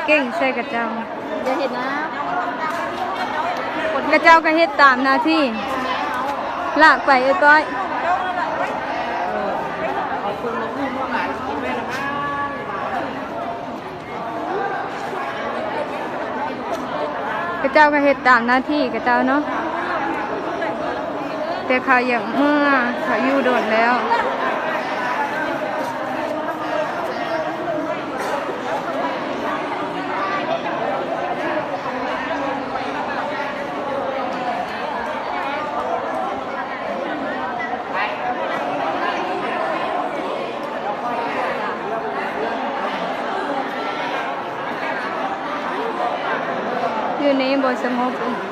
ເກັ່ງໃສ່ຂະເຈົ້າ. ຢ່າເຮັດນະ. ຂະເຈົ້າກໍເຮັດຕາມໜ້າທີ່. ລາກໄປເອີຍກ້ອຍ. ຂະເຈົ້າກໍເຮັດຕາມໜ້າທີ່ຂະເຈົ້າເນາະ. ແຕ່ເຂົາຢາກເມືອ, ເຂົາຢູ່ດົນແລ້ວ. ຢູ່ນີ້ບໍ່ສະຫງົບ.